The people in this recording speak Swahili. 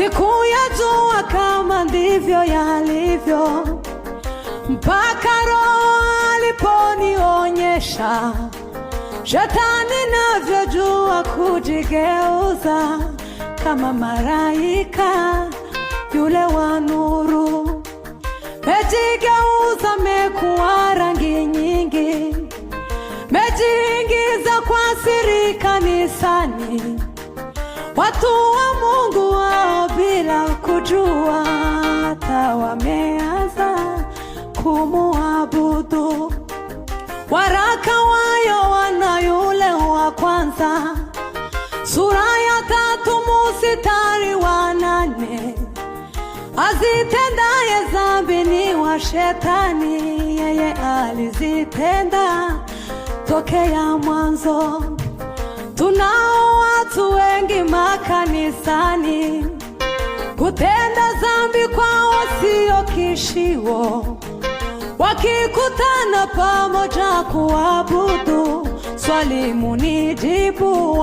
Sikuyajua kama ndivyo yalivyo, mpaka Roho aliponionyesha shetani navyojua kujigeuza kama malaika yule wa nuru. Mejigeuza, mekuwa rangi nyingi, mejiingiza kwa siri kanisani, watu wa Mungu wao bila kujua, hata wameanza kumuabudu. Waraka wa Yohana yule wa kwanza sura ya 3 mstari wa 8, azitendaye zambi ni wa shetani, yeye alizitenda tokea mwanzo. Tunao watu wengi makanisani, kutenda zambi kwao sio kishiwo, wakikutana pamoja kuabudu, swali munijibu.